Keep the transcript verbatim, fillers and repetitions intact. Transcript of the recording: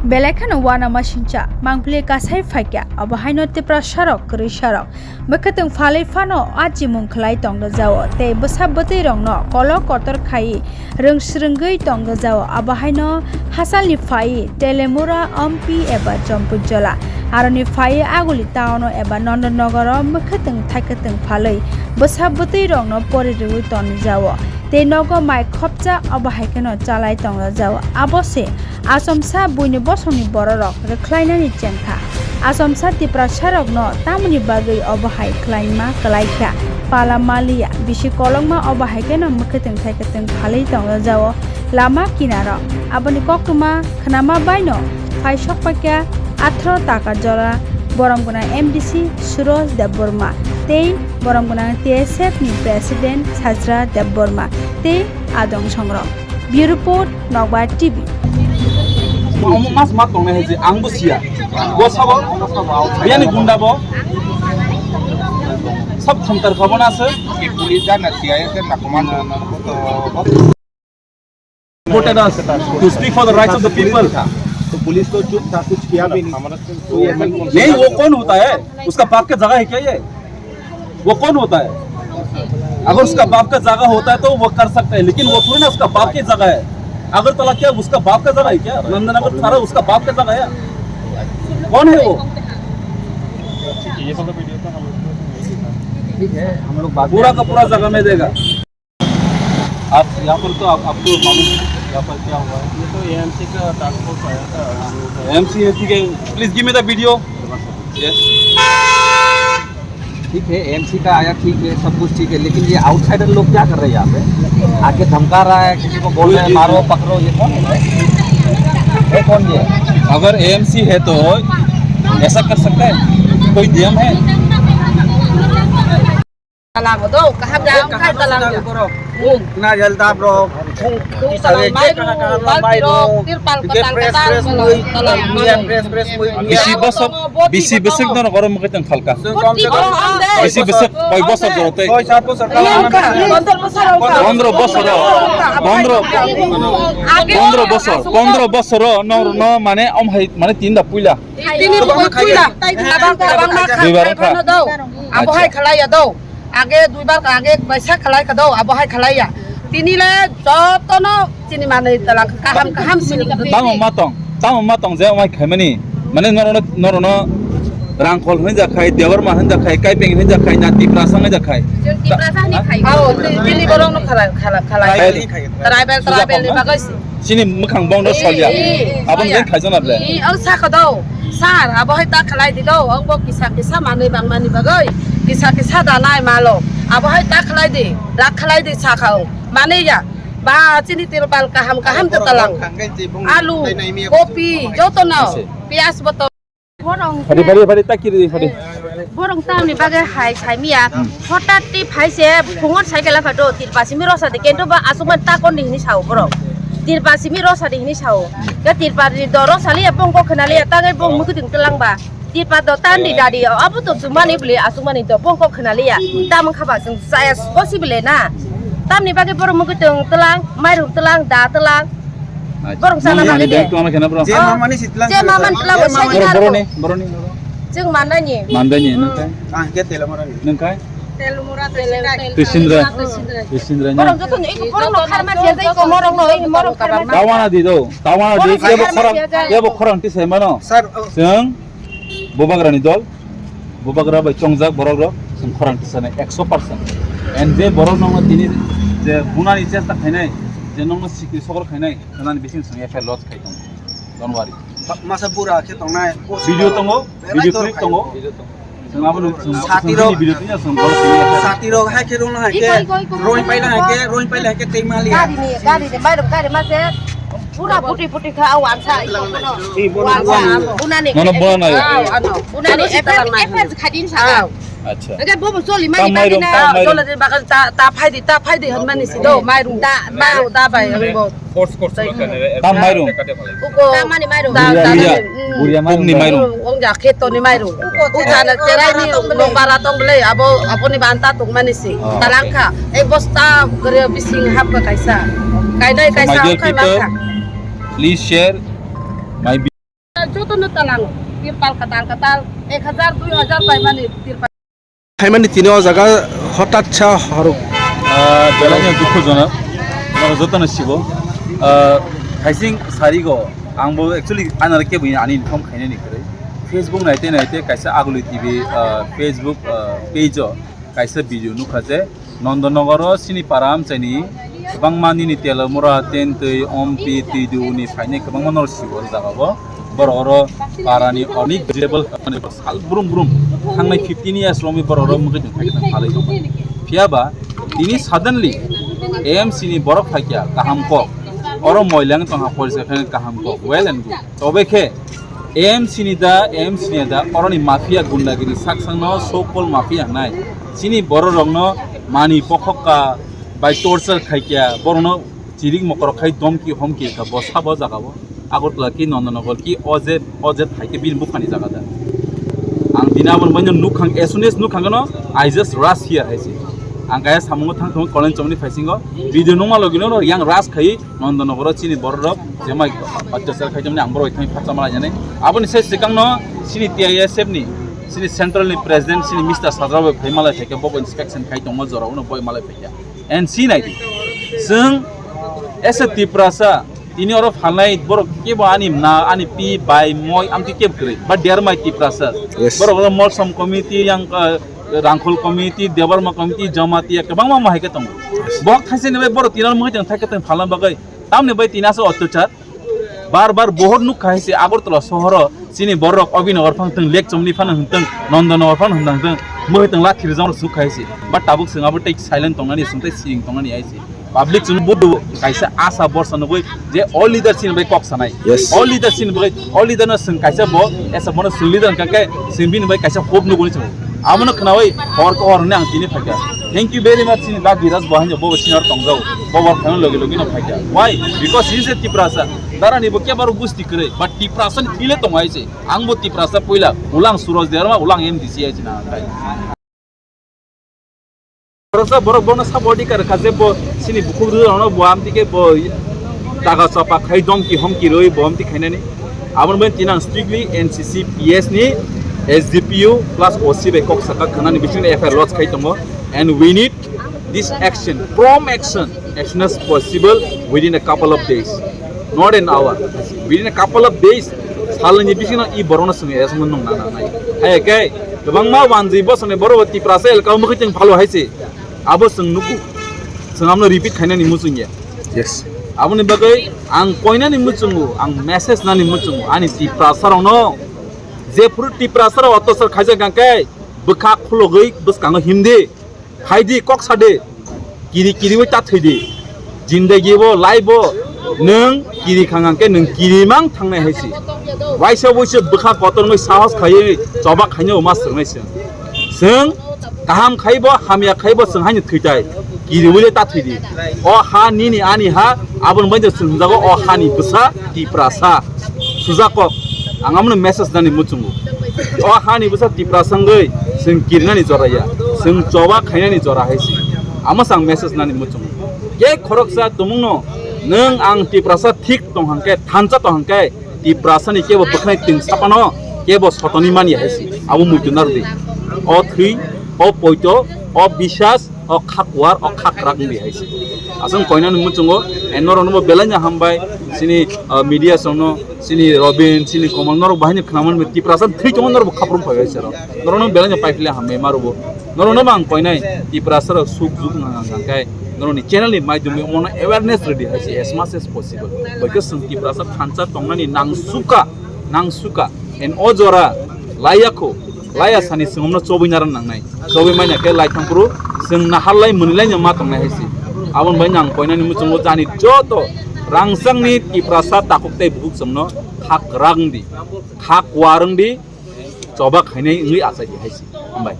Belai kheno uanama singcha, mangpili kasai phaikya, obo haino Tiprasarok, kwrwisarok. Mwkhwtwng phalwi phano achimung khlai tongdojao, tei bwsa bwtwi rokno kolok kotor khai rwng swrwngwi tongdojao, abo haino hachalni phai Telemura, Ompi eba Chompuijola, aroni phai Aguli town eba Nondonogoro mwkhwtwng thaikwtwng phalwi bwsa bwtwi rokno pori rwui tongdojao, tei nogo mai khopcha obo hai kheno chalai tongdojao. Abo se Achomsa buini bosongni bororok rwkhlainani chengkha. Achomsa Tiprasarokno tamoni bagwi obo hai khlaima kwlaikha, pala maliya, bisi kolokma obo hai kheno mwkhwtwng thaikwtwng phalwi tongdojao lama kinaro. Aboni koktwma khnama baino phai sokpakya athro taka jora borom gwnang M D C Suroj Debbarma tei borom gwnang T S F ni President Sajra Debbarma tei adong songrok. Bureau Report, Nokbar T V. Omo mas ma tongnai hai je, ang bo siya. Bo sabo, biyani gunda bo. Sab thangtar kha bo na se. Ki police jana siya, ya se na command. Voted us to speak for the rights of the people. तो पुलिस तो चुप था, कुछ किया भी नहीं। नहीं, वो कौन होता है? उसका बाप का जगह है क्या ये? वो कौन होता है? अगर उसका बाप का जगह होता है तो वो कर सकता है, लेकिन वो थोड़ी ना उसका बाप की जगह है। अगरतला क्या उसका बाप का जगह है क्या? नंदनगर सारा उसका बाप का जगह है? कौन है वो? ठीक है, हम लोग बात पूरा का पूरा जगह में देगा। आप यहाँ पर तो आप, आपको मालूम है यहाँ पर क्या हुआ है? ये तो एएमसी का टास्क फोर्स आया था। एएमसी है, ठीक है। Please give me the video. Yes. ठीक है, एएमसी का आया, ठीक है, सब कुछ ठीक है, लेकिन ये आउटसाइडर लोग क्या कर रहे हैं यहाँ पे? आके धमका रहा है, किसी को बोल रहे हैं, "मारो, पकड़ो", ये कौन है? ये कौन ये? अगर एएमसी है तो ऐसा कर सकता है? कोई डीएम है? Talang do, kaham da, ang khai talang da. Na yal dab rok. Talang mai ro, balti rok, tirpal ko talang, talang. Bisi bosor, bisi bosor no goro mwkhwtwng khalka. Bisi bosor, koi bosor joro tei. Pondro bosor, pondro, pondro bosor, pondro bosor no, no mane om hai mane tinda puila. Tini puila, tabang tabang ma kha. Duibar kha. Abo hai khalai ya do. Age duibar ka age baisa khalai ka do, abo hai khalai ya. Tini le jotono chini manwi talang kaham kaham sini. Tamo matong, tamo matong je omai khaimani. Mane norono, norono Rangkhol hwnwi jakhai, Debbarma hwnwi jakhai, Kaipeng hwnwi jakhai, na Tiprasa hwnwi jakhai. Chwng Tiprasa hwnwi khai. Ao, tini borok no khala khala khalai. Tribal, tribal ni bagwi. Chini mwkhang bong no solya. Aboni jeng khaijana ble. Ang sakha do. Sir, abo hai ta khalai di do. Ang bo kisa kisa manwi bang mani bagwi. Kisa kisa da nai malo. Abo hai ta khalai di. Rak khalai di sakha o. Mani ya. Ba chini tirpal kaham kaham ta talang. Alu, kopi, joto no. Pias boto. Borong phari, phari, phari, ta kiri di, phari. Borong tamni bagwi hai saimiya. Hotat ti phai se phungot cycle phato, tirpa simi rosa de kento ba asukman ta kon di hini sao borok. Tirpa simi rosa de hini sao. Ke tirpa ni do rosa liya bong ko khna liya, ta ngai bong mukuding telang ba. Tirpa do tan di dadi, abu to sumani bli asukmani do bong ko khna liya. Ta mang khaba sung saya possible na. Tamni bagwi borok mukuding telang, mairum telang, da telang. Borok sana nang de. Tuma kena bro. Je mamani sitlang. Je mamani tlang. Bro, bro ni, bro ni. Jeng manani. Mandani nungkai. Ah, ke tela marani. Nungkai. Tela mura tela. Tisindra. Tisindra. Borok joto ni borok no kharma je jai ko morok no, morok kharma. Tawana di do. Tawana di. Kebo khorang, kebo khorang tisai mano. Sir. Seng. Bubagrani dol. Bubagra bai chongjak borok rok. Seng khorang tisai ekso percent. And je borok no tini je bunani chesta khainai, je nongno sikri sokor khainai. Nani bising song F I R lodge khai tongo. Don't worry. Masa bura khe tongnai. Video tongo, video clip tongo. Song abo no song sati rok video tinya song bol song. Sati rok hai khe rung hai khe. Roi paila hai khe, roi paila hai khe tei mali. Gari ni, gari ni, mai rok gari ma se. Pura puti puti kha awan sa. Unani. Nono bona na yo. Unani F I R, F I R khadin sa. Acha. Age bobo choli mani bagwi na. Choli bagwi ta, ta phaidi, ta phaidi hwnmani si do, mairung da, mairung da bai ang bo. Force, force. Tam mairung. Uko. Tamani mairung. Da, da. Buria mairung. Pokni mairung. Ong ja kheto ni mairung. Uko chana cherai ni nongbara tong bele abo, abo ni banta tong mani si. Talangkha. Ek bosta gre bising hap ka kaisa. Kainai kaisa. My dear people, please share my Jotono talango, tirpal katal katal, ek hajar, dui hajar paimani tirpal. Phaimani tini o jaga hotat sa horok. Ah, belai no dukhujonok, norok jotono sibo. Ah, thaising sarigo, ang bo actually anare kebo ani inform khainani kwrwi. Facebook naite naite kaisa Aguli T V, ah, Facebook, ah, page o kaisa video nukha je, Nondonogoro chini para amchaini kwbangma nini Telomura, Tentwi, Ompi, Twiduni phainai kwbangma norok sibo o jagao. Borok oro parani onek vegetable sal brum brum thangnai fifteen years romwi borok oro mungkhe chwng thaikhe thang phalwi tongkha. Phiya ba tini suddenly A M C ni borok phaikha kaham kok. Oro moilang tongkha porisa khe kaham kok. Well and good. Tobe khe A M C ni da, A M C ni da, oroni mafia gundagiri saksangno so called mafia hnai. Chini bororokno mani pokhokka bai torture khaikya, borokno chirik mokorok khai domki homki kha bo sabo jagao. Agartala ki Nondonogor ki o je, o je thaikhe bini buphani jaga da. Ang tini aboni baino nukhang, as soon as nukhangno, I just rush here hai se. Ang kaya samungo thang thang kolen chomni phaisingo, video nungma logino yang rush khai, Nondonogoro chini bororok jemai otyachar khaijamani ang borok thani phatsa malai jani. Aboni sai swkangno chini T I S F ni, chini central ni president, chini Mister Sajra bai phai malai phaikha, bo inspection khai tongma jora uno boi malai phaikha. And si nai di. Chwng as a Tiprasa, tini oro phalnai borok kebo ani na, ani pi, bai, moi, amtwi kebo kwrwi. Ba dermai Tiprasa. Yes. Borok oro Molsom committee, yang, uh, Rangkhol committee, Debbarma committee, Jamatia, kwbangma mahai khe tongo. Bohok thaisani bai borok tini oro mui tong thai khe tong phalna bagwi. Tamni bai tini asa otyachar. Bar bar bohor nuk khai se Agartala sohoro chini borok Abhinagar phang tong, Lekchomni phano hwn tong, Nondonogor phano hwn tong, mui tong lathi rijang rok suk khai se. But tabuk chwng abo tei silent tongnani, chwng tei siring tongnani hai se. Public chwng budu kaisa asa borsa nugui je all leader chini bai kok sanai. Yes. All leader chini bai, all leader no chwng kaisa bo, esa bono chwng leader hwnkha khe chwng bini bai kaisa hope nugui chwng. Abono khnaui hor ko hor hwnwi ang tini phaikha. Thank you very much chini da Biraj bo haino bo senior tongjao. Bo bo phano logi logi no phaikha. Why? Because he is a Tiprasa. Darani bo kebaro gusti kwrwi, but Tiprasa ni thile tongo hai se. Ang bo Tiprasa puila, ulang Suraj Debbarma, ulang M D C hai se na kai. Borok sa borok bono sabo adhikar kha je bo chini bukhuk rwrok no bo amtwi khe bo daga chapa khai domki homki rwi bo amtwi khainani. Aboni bai tini ang strictly N C C P S ni S D P O plus O C bai kok saka khanani bisingni F I R lodge khai tongo. And we need this action, prompt action, as soon as possible within a couple of days, not an hour, within a couple of days. Salni bisingno i borokno chwng arrest wngna nang nai. Hai khe kwbangma wanjwi bosongni borok Tiprasa elka mukhuitwng phalo hai se. Abo chwng nugo. Chwng abono repeat khainani muchungya. Yes. Aboni bagwi ang koinani muchungo, ang message nani muchungo, ani Tiprasa rokno. Jephuru Tiprasa rok otyachar khaijak hwnkhe bwkha khulogwi bwskango himdi. Phaidi kok sadi. Kiri kiriwi ta thwidi. Jindagi bo, life bo, nwng kiri khang hwnkhe nwng kiri mang thangnai hai si. Waisa waisa bwkha kotor wngwi sahos khaiwi choba khainai ma swrwngnai se. Chwng kaham khaibo, hamya khaibo chwng haino thwitai. Kiriwi le ta thwidi. O ha nini ani ha, aboni bai chwng hwnjago o hani bwsa Tiprasa. Sujakok. Ang amono message nani muchungo. O hani bwsa Tiprasa wngwi chwng kirinani jora ya. Chwng choba khainani jora hai si. Amo chwng message nani muchungo. Khe khoroksa tumungno nwng ang Tiprasa thik tong hwnkhe, thansa tong hwnkhe, Tiprasani kebo bwkhnai twng sapano kebo sotoni mani hai si. Abo muitu narwdi. O thwi, o poito, o bisas, o kha kuar, o kha kwrak wngdi hai se. Aswk koinani muchungo, eh, norokno bo belai no hambai, chini, ah, media songno, chini Robin, chini Komal, norok bahai ni khwnamani Tiprasa thwi tongo, norok bo khaprum phai hai se rok. Norokno belai no paiphle hambai ma rwbo. Norokno bo ang koinai Tiprasa rok suk juk nang ang khe, norokni channel ni maidumi omono awareness rwdi hai se as much as possible. Bai khe chwng Tiprasa thansa tongnani nang suka, nang suka. En o jora laiya kho, laiya sani chwng omno chobwi naran nangnai. Chobwi manya khe lai thangphuru chwng nahar lai mwnwi lai no ma tongnai hai se. Aboni bai nang koinani muchungo jani joto rangchakni Tiprasa takhuk tei bukhuk chwngno kha kwrak wngdi, kha kuar wngdi, choba khainai wngwi achaidi hai se. Hambai.